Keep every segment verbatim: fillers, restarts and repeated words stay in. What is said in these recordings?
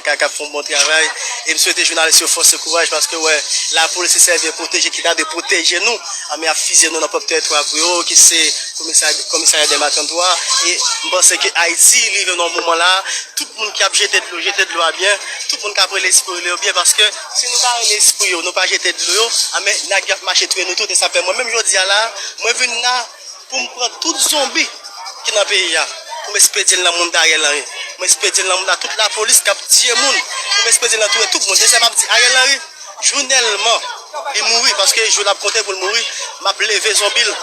K K ap fè yon bon travay. E m swete jounalis yo fòs e kouraj paske, wè, lapolis se sèvi e pwoteje ki ta dwe pwoteje nou. Anben y ap fize nou nan pwòp tèritwa pou yo, ki se komisarya, komisarya Dèma tranntwa. E m panse ke Ayiti rive nan yon moman la, tout moun ki ap jete dlo, jete dlo a byen, tout moun k ap rele espri yo, rele yo byen, paske si nou pa rele espri yo, nou pa jete dlo yo, anben nèg yo ap mache touye nou tout. E sa fè mwen menm jodi a la, mwen vin la, pou m pran tout zonbi ki nan peyi a, pou m espedye l nan moun Ariel Henry. M espedye l nan moun a tout lapolis k ap tiye moun, pou m espedye l nan touye tout moun. E sa m ap di Ariel Henry, jounèlman li mouri, paske jou l ap konte pou l mouri, m ap leve zonbi l,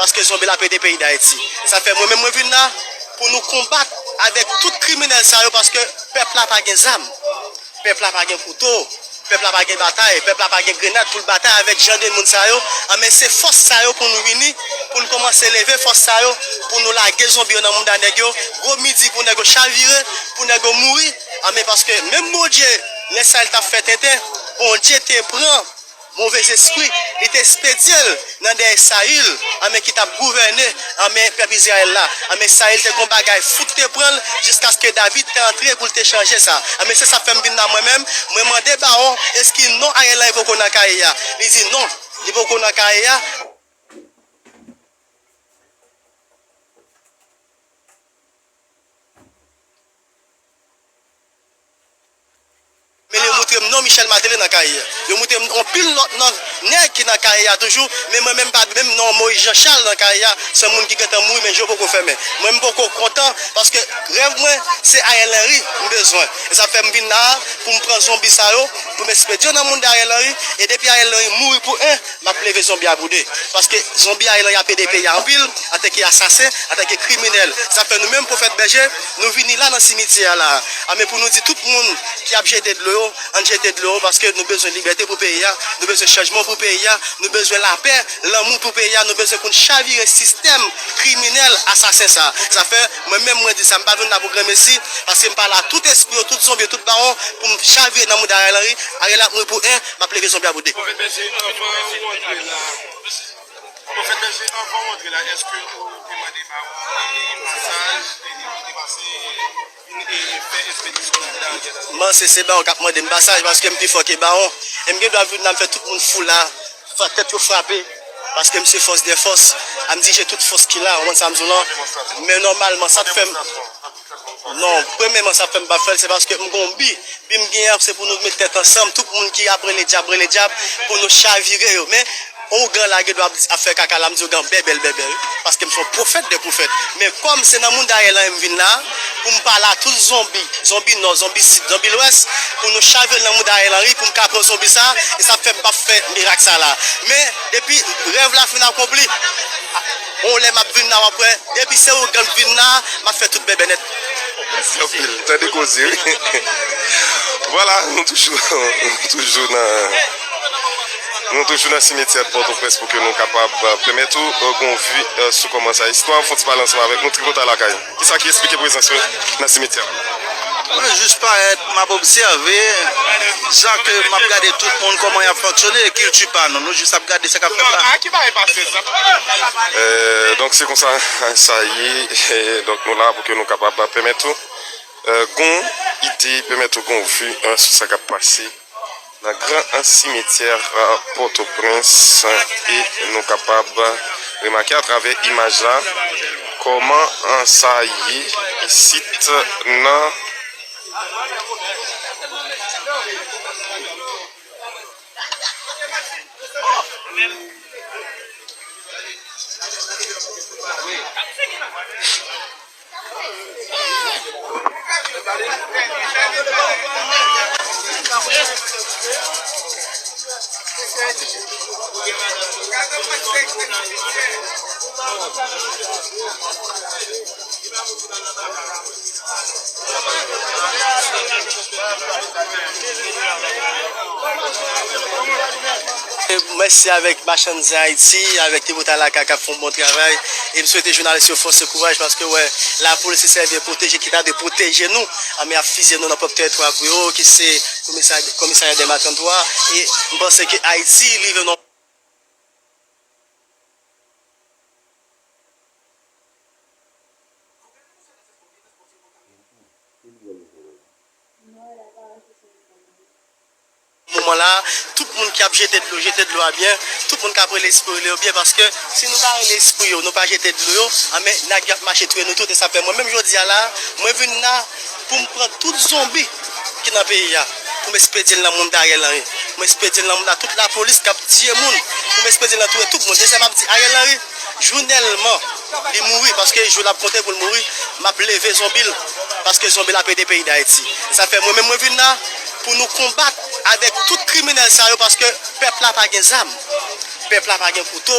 paske zonbi l ap ede peyi Dayiti. Sa fè mwen menm mwen vin la pou nou konbat avèk tout kriminèl sa yo, paske pèp la pa gen zam. Pèp la pa gen kouto, pèp la pa gen batay, pèp la pa gen grenad pou l batay avèk jan de moun sa yo. Anben se fòs sa yo pou nou ini, pou n kòmanse leve fòs sa yo, pou nou lage zonbi yo nan mouda nèg yo, gwo midi pou nèg yo chavire, pou nèg yo mouri. Anben paske menm Bondye, lè sa l t ap fè tenten, Bondye te pran move zespri, li te espedye l nan dèyè Sayil, anben ki t ap gouvène, anben pèp Izrayèl la. Anben Sayil te gon bagay fou k te pran l, jiskaske David te antre pou l te chanje sa. Anben se sa fè m vin la mwen menm, mwen mande Bawon, èske non Ariel Henry poko nan kaye a? Li di non, li poko nan kaye a. Men yo moutre m non Michel Martelly nan kaye a. Yo moutre m anpil lòt non nèg ki nan kaye a toujou, men mwen menm pa menm non Moïse Jean Charles nan kaye a, se yon moun ki gentan mouri, men je yo poko fèmen. Mwen m poko kontan, paske rèv mwen se Ariel Henry m bezwen. E sa fè m vin la a pou m pran zonbi sa yo, pou m espedye yo nan mouda Ariel Henry, e depi Ariel Henry mouri pou en, m ap leve zonbi a pou de. Paske zonbi a, yo ap ede peyi a anpil, antanke asasen, antanke kriminèl. Sa fè nou menm, Pwofèt Bèje, nou vini la nan simityè a la. Anben pou nou di tout moun ki ap jete dlo yo, ann jete dlo yo, paske nou bezwen libète pou peyi a, nou bezwen chanjman pou peyi a, nou bezwen lapè, lanmou pou peyi a, nou bezwen pou n chavire sistèm kriminèl, asasen sa. Sa fè, mwen menm, mwen di sa, m pa vin la pou granmesi, paske m pale a tout espri yo, tout zonbi yo, tout bawon, pou m chavire nan mouda Ariel Henry. Ariel ap mouri pou en, m ap leve zonbi a pou de. Pwofèt Bèje, anvan ou antre la, Pwofèt Bèje, anvan ou antre la, èske ou te mande Bawon pasaj e li te pase vin e fè espedisyon nan village la? M panse se Bawon k ap mande m pasaj, paske m pi fò ke Bawon. E m gen dwa vin la, m fè tout moun fou la, fè tèt yo frape, paske m se fòs dè fòs, a m dirije tout fòs ki la, ou konn sa m di w lan. Men nòmalman, sa k fè m, non, premyèman, sa k fè m pa fè l, se paske m gon bi. Bi m genyen an, se pou nou met tèt ansanm, tout moun ki ap rele dyab, rele dyab, pou nou chavire yo. Men, on ougan la gen dwa ap fè kaka la, m di ougan bèbè l bèbè, wi. Paske m se yon pwofèt dè pwofèt. Men kòm se nan mouda Ariel Henry m vin la, pou m pale a tout zonbi, zonbi nò, zonbi sid, zonbi lwès, pou nou chavire l nan mouda Ariel Henry, pou m ka pran zonbi sa, e sa fè m p ap fè mirak sa la. Men, depi rèv la fin akonpli, on lè m ap vin la, w ap wè, depi se ougan k vin la, m ap fè tout bèbè nèt. Mèsi anpil. Tande koze, wi. Vwala, nou toujou, nou toujou nan, nou toujou nan simityè Pòtoprens pou ke nou kapab, euh, pèmèt ou, euh, gon vi, euh, sou kòman sa istwa. Fè yon ti pale ansanm avèk nou, Tripotay Lakay. Kisa ki esplike prezans nou nan simityè a? Mwen jis parèt, m ap obsève jan ke m ap gade tout moun, kòman y ap fonksyone, e kilti pa nou. Nou jis ap gade sa k ap fèt la. Euh, donk, se konsa sa ye. Donk, nou la pou ke nou kapab pèmèt ou, euh, gon ide, pèmèt ou gon vi, euh, sou sa k ap pase nan gran, euh, simityè, euh, Pòtoprens, euh, e nou kapab remake atravè imaj la kòman, euh, sa ye isit nan Mèsi avèk Machann Zen Ayiti, avèk Tripotay Lakay k ap fè yon bon travay. E m swete jounalis yo fòs e kouraj, paske, wè, lapolis se sèvi e pwoteje ki ta dwe pwoteje nou. Anben y ap fize nou nan pwòp tèritwa pou yo, ki se komisarya, komisarya Dèma tranntwa. E m panse ke Ayiti rive nan Moman la, tout moun ki ap jete dlo, jete dlo a byen, tout moun k ap rele espri yo, rele yo byen, paske si nou pa rele espri yo, nou pa jete dlo yo, anben nèg yo ap mache touye nou tout, e sa fè mwen menm jodi a la, mwen vin la pou m pran tout zonbi ki nan peyi a, pou m espedye l nan moun Ariel Henry, pou m espedye l nan moun a tout lapolis k ap tiye moun, pou m espedye l nan touye tout moun, e sa m ap di Ariel Henry, jounèlman, li mouri, paske jou l ap konte pou l mouri, m ap leve zonbi l, paske zonbi l ap ede peyi Dayiti. Sa fè mwen menm mwen vin la pou nou konbat avèk tout kriminèl sa yo, paske pèp la pa gen zam, pèp la pa gen kouto,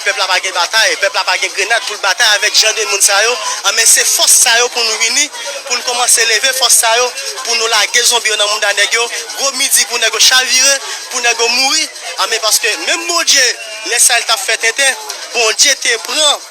pèp la pa gen batay, pèp la pa gen grenad pou l batay avèk jan de moun sa yo. Anben se fòs sa yo pou nou vini, pou n kòmanse leve fòs sa yo, pou nou lage zonbi yo nan mouda nèg yo, gwo midi pou nèg yo chavire, pou nèg yo mouri. Anben paske menm Bondye, lè sa l t ap fè tenten, Bondye te pran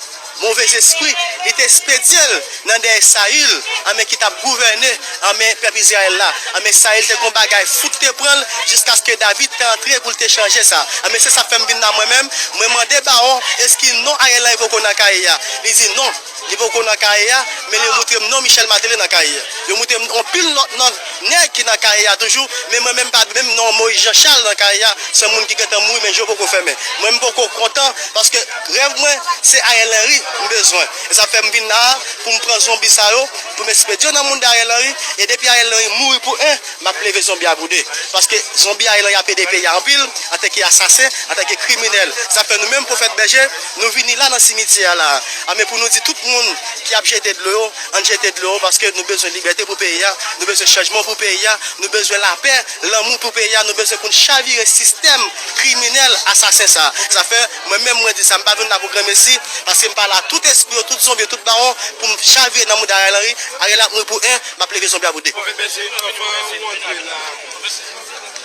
move zespri, li te espedye l nan dèyè Sayil, anben ki t ap gouvène, anben pèp Izrayèl la. Anben Sayil te gon bagay, fout te pran l, jiskaske David te antre pou l te chanje sa. Anben se sa k fè m vin la mwen menm, mwen mande Bawon, èske non Ariel Henry poko nan kaye a? Li di non, li poko nan kaye a, men li moutre m non Michel Martelly nan kaye a. Yo moutre m anpil lòt non nèg ki nan kaye a toujou, men mwen menm pa menm non Moïse Jean Charles nan kaye a, se moun ki gentan mouri, men je yo poko fèmen. Mwen m poko kontan, paske rèv mwen, se Ariel Henry m bezwen. E sa fè m vin la a, pou m pran zonbi sa yo, pou m espedye yo nan moun Ariel Henry, e depi Ariel Henry mouri pou en, m ap leve zonbi a pou de. Paske zonbi Ariel Henry ap ede peyi a anpil, antanke asasen, antanke kriminèl. Sa fè nou menm pwofèt bèje, nou vini la nan simityè a la a. Anben pou nou di tout moun ki ap jete dlo yo, ann jete dlo yo, paske nou bezwen libète pou peyi a, nou bezwen chanjman pou peyi a, nou bezwen lapè, lanmou pou peyi a, nou bezwen pou n chavire sistèm kriminèl, asasen sa. Sa fè, mwen menm mwen di sa, m pa vin la pou granmesi, paske m pale a tout espri yo, tout zonbi yo, tout bawon, pou m chavire nan mouda Ariel Henry, Ariel ap mouri pou en, m ap leve zonbi a pou de. Pwofèt Bèje, anvan ou antre la,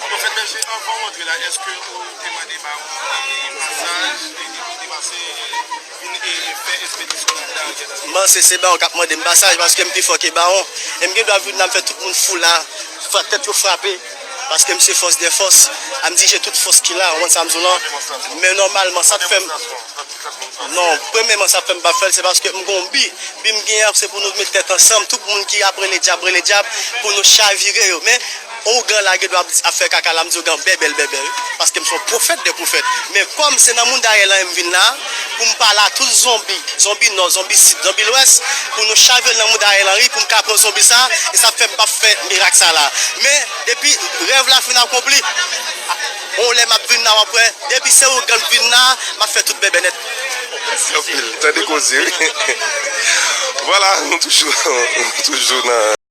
Pwofèt Bèje, anvan ou antre la, èske ou te mande Bawon e pasaj e li te pase vin e fè espedisyon nan mouda Ariel Henry? M panse se Bawon k ap mande m pasaj, paske m pi fò ke Bawon. E m gen dwa vin la, m fè tout moun fou la, fè tèt yo frape, paske m se fòs dè fòs, a m dirije tout fòs ki la, ou konn sa m di w lan. Men nòmalman, sa k fè m, non, premyèman, sa k fè m pa fè l, se paske m gon bi. Bi m gen an, se pou nou met tèt ansanm, tout moun ki ap rele dyab, rele dyab, pou nou chavire yo. Men, ougan la gen dwa ap, ap fè kaka la, m di ougan bèbè l bèbè, wi. Paske m se yon pwofèt dè pwofèt. Men kòm se nan mouda Ariel Henry m vin la, pou m pale a tout zonbi, zonbi nò, zonbi sid, zonbi lwès, pou nou chavire l nan mouda Ariel Henry, pou m ka pran zonbi sa, e sa fè m p ap fè mirak sa la. Men, depi rèv la fin akonpli, yon lè m ap vin la, w ap wè, depi se ougan k vin la, m ap fè tout bèbè nèt. Anpil, tande koze, wi. Vwala, nou toujou, nou toujou nan